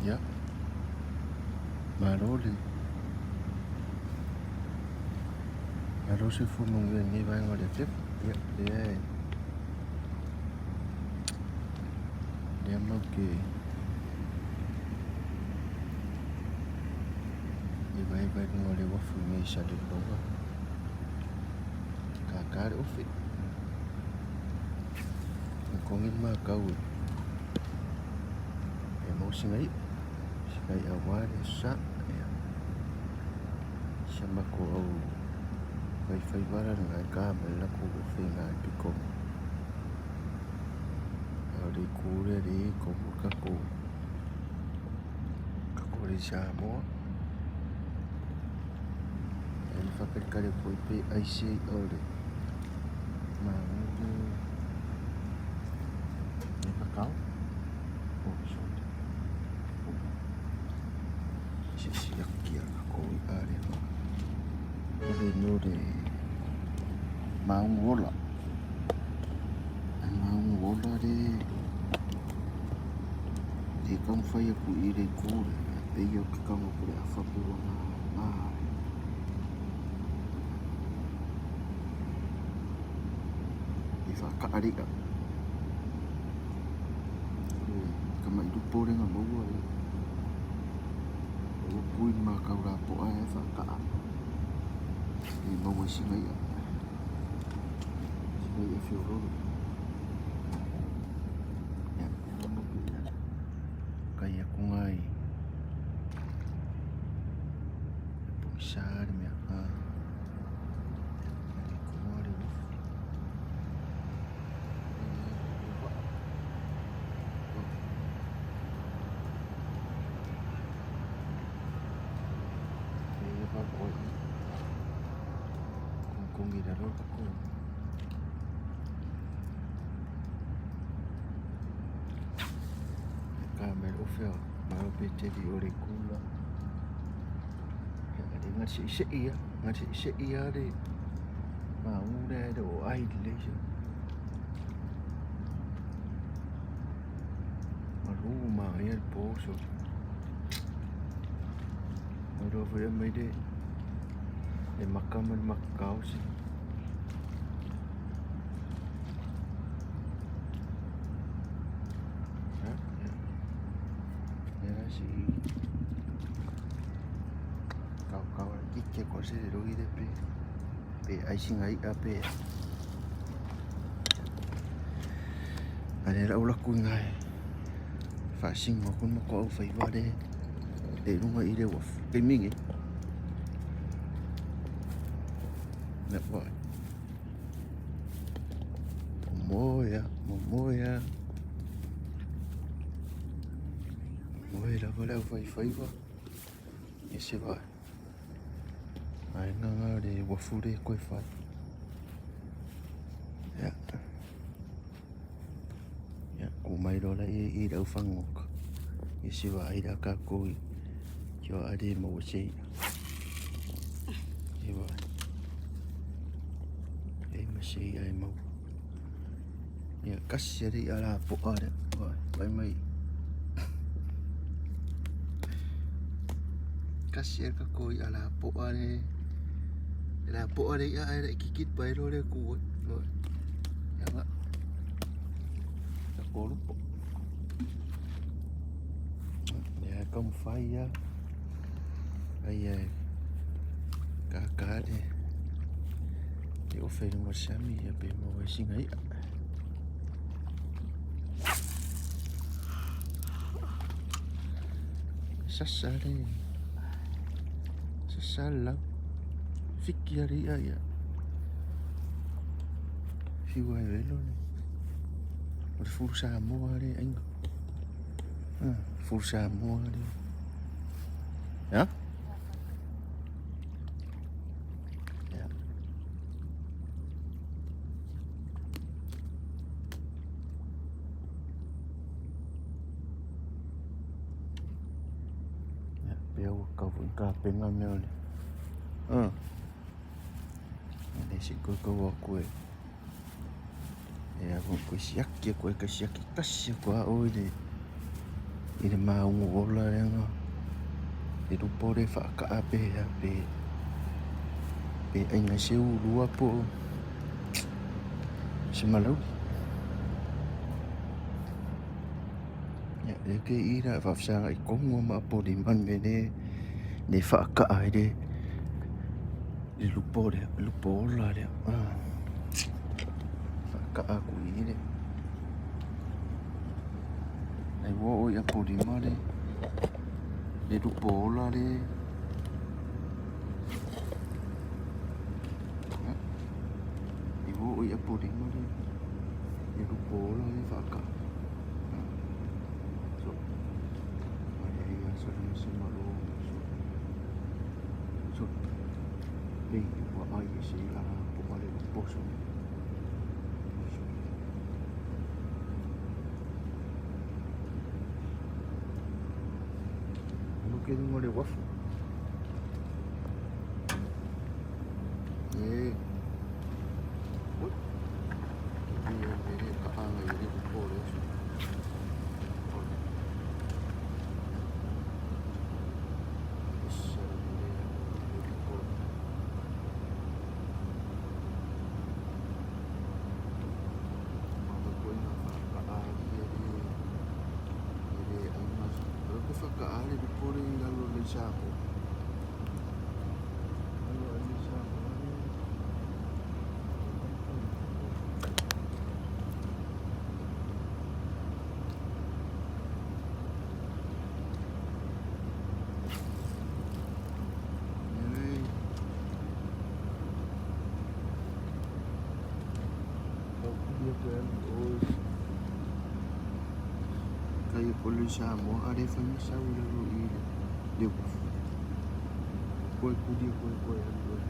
Ia. Malo le Malo se fono i lenei vaega o le afiafi. Ia, lea e lea mau te e vaevae luga o le uafu i nei i Salelologa. Kākā le ofe. E kongi le makau e e maua sina i'a, sina i'a aua le aso Sa. Ia, si a matou au faifaiva la lena e ka mai le latou ofe i ina i le pito a o le itu lea lea e i ai tonu le tatou tatou alii Samoa. E faatalitali atu ai pe ai se i'a o le magu lea e kakao. Se siaki a tatou i'a lea. O le mea o le maunu ola. Le maunu ola lea e taumafai atu i le itu lea, ae pei ou te tago atu i le afa pei ua mama. E faata'a le i'a. O le tamai lupo lea na maua ua pui le matau lapoa ae faata'a e maua ai sina i'a, sina i'a feoloolo. Ia, kai atu ngā i pogisa le mea. Seisei a seisei lava le magu lea e le o ai lelei se malu manaia le po sole. Iloa foi e aumai le maka ma le maka gaosi. Ia, ia se i kaokao laitiiti atu lava se leloi lea pe pe ai sina i'a pe a o lea la ua alu atu i ina e faasino atu le matou aufaiva lea e i luga i le uafu i le taimi lenei. Momoe lava, momoe lava, momoe lava le aufaifaiva. E se vaega lena o le uafu lea e toe fai. Ia, ia tu mai loa lea i le aufagota e se vaai la tatou i o a le maua se i'a. E vaai. E ma se i'a e maua. Ia kasi a le i'a lapoa lea. Vaai, vaai mai. Kasi a le tatou i'a lapoa le. E lapoa le i'a ae laitiiti le paelo lea e tu ai. Vaai. Ia nga. Tatou lupo. Lea e taumafai lava. Aia e kākā le le ofe i luga o le siami ia pe maua ai sina i'a. Sasa le sasa le lau. Fiki a le i'a ia. Fiu ai velo le. O le fulu Samoa le aiga. Fulu Samoa le. Ya? Ya. Ya, pea ua kau foi kapenga mea o le. Ah. Le se koe kau aku e. E a koe siaki aku e ka siaki tasi aku a oi le. I le mauga ola lea le lupo le faakaa pe a pe pe aiga se ulua po o se malauli. Ia lea ke i la faafesagai tonu lava ma Apolima le mea lea le faakaa ai le le lupo lea, lupo ola lea. Faakaa atu i i le ai ua oo i Apolima le le lupo ola le i ua oo i Apolima le le lupo ola le faakaa. So, so, pei ua ai e se la po o le lupo so. Ano ke luga o le uafu. E. Ui. Ke le ka anga i le lupo le so. Esa le lupo. Mata koe ngā whakaari e le e le ainga. O ke whakaari le pore i lalo le sāpo. Lalo le sāpo. Nei. Tau kulia koe alu oi. Kai o le Samoa a le whai sau i lalo i le le uafu. Koe kulia koe koe alu oi.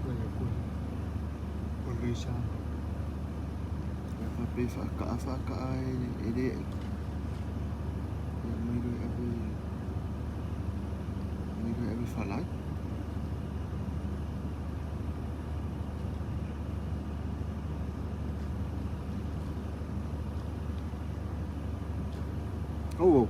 Koe koe. O le Samoa. Ia whape whakaa whakaa e e le ia mai roi ave mai roi ave whalai. Oh.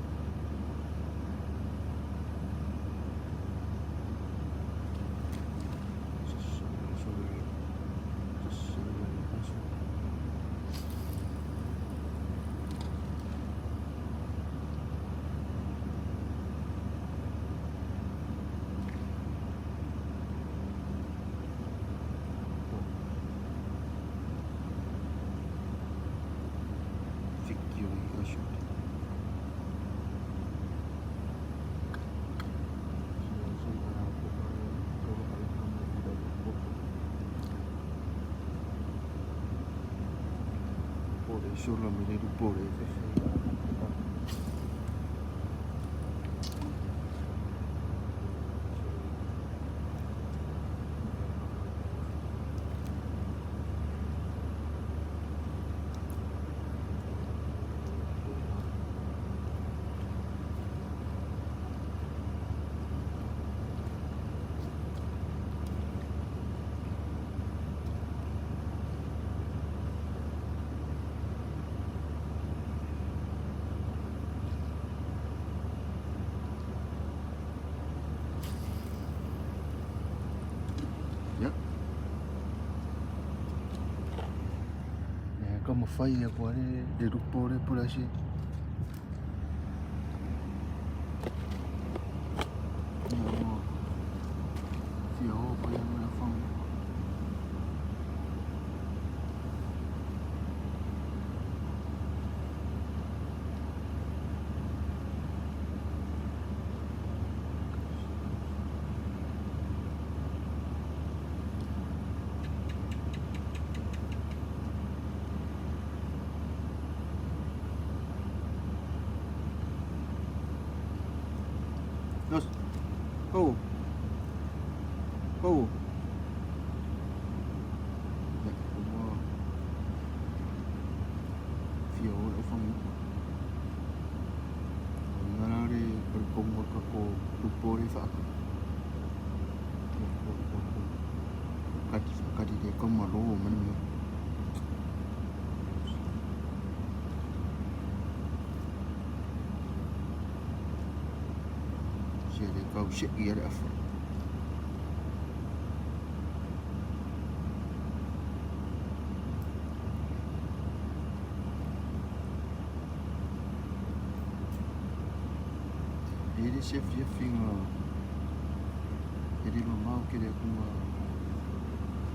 Sola me le lupo le Ia. Ia ka mawhai a kua le le lupo le pula se. Ia ua fia o pai a mea whangu. Dos. Go. Go. Ia, ua fia o le whangu. O ngā rā le parikonga ka ko lupo le whaaka. Ia, ko ko ko. Kati whakati le ka malo mani mea. Se le kau se'i a le afa. E le se fiafiga e le mamao tele atu ma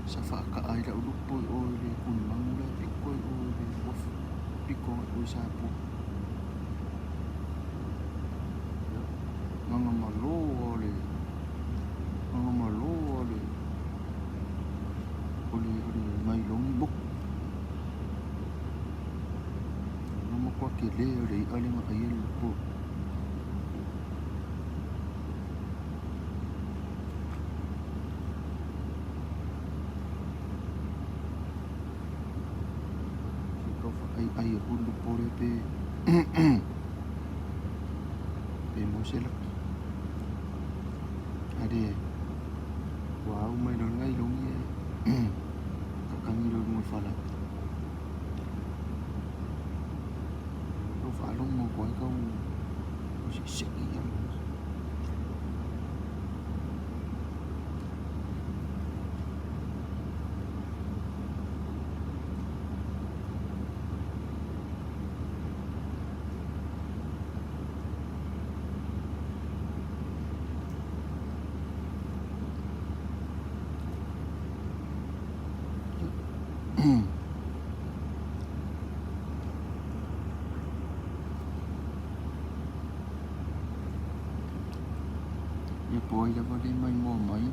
sa faakaa ai lau lupo i o i le Kulimagu la e pito i o i le uafu, pito agai i o i Sapoa. Ia, gaga malo lava le gaga malo lava le o le o le nailogi motu. Na matua tele o le i'a lea na aia le lupo. Se i tau fa'ai'ai atu le lupo lea pe pe maua se laki. A le ua au mai loa le gailogi e tatagi loa i luga o le falaoa. Tau faalogo atu ai tau se'ese'e ia. Ia po o ai lava le maimoa mai,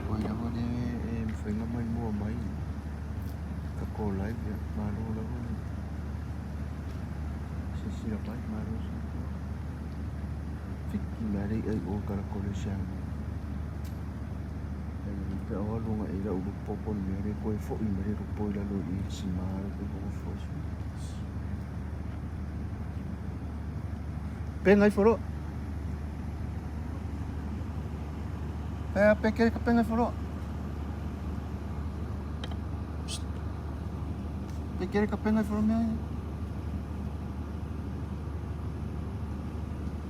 po o ai lava le e mafai ona maimoa mai tatou live, ia malo lava le silasila mai, malo le soifua. Fiki mai lava le i'a i o i Kalakoleseana. Pe o alu agai i lau lupo po o le mea lea toe foi mai le lupo i lalo i i le sima lea e nonofo ai. Penga ifo loa. Pe pe kere ka penga ifo loa. Pe kere ka penga ifo loa mea.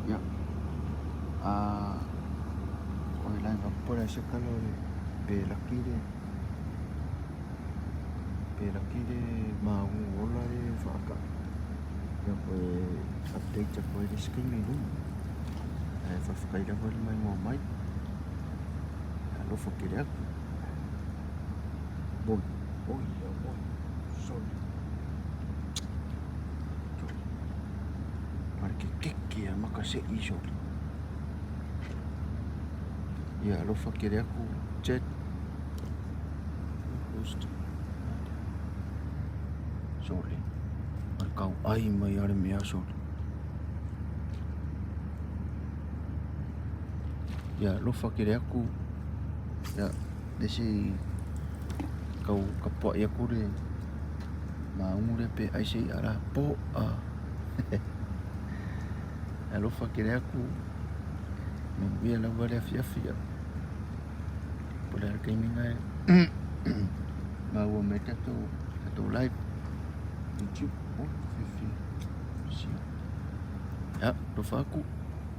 Ia. Ah, o le live up po le se kala o le pe laki le pe laki le magu ola le whaaka. Ia koe update atu ai le isi taimi i luma. Ae faafetai lava le maimoa mai. Alofa tele atu. Oi, oi, oi, sorry. Ma le kekeke a maka se'i soli. Ia alofa tele atu chat. Host. Soli. Ma le tau'ai mai lava le mea soli. Ia alofa tele atu. Ia le isi tau tapua'i atu le mauga lea pe ai se i'a lapo'a. Alofa tele atu. Manuia lava le afiafi. Po o le a le taimi lena e maua mai ai tatou tatou live YouTube. Oh, fiafia. Sia. Ia, alofa atu.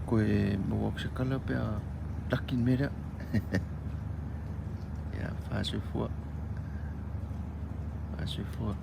Koe maua atu se kala pe a laki le mea lea. Ia, faasoifua. Faasoifua.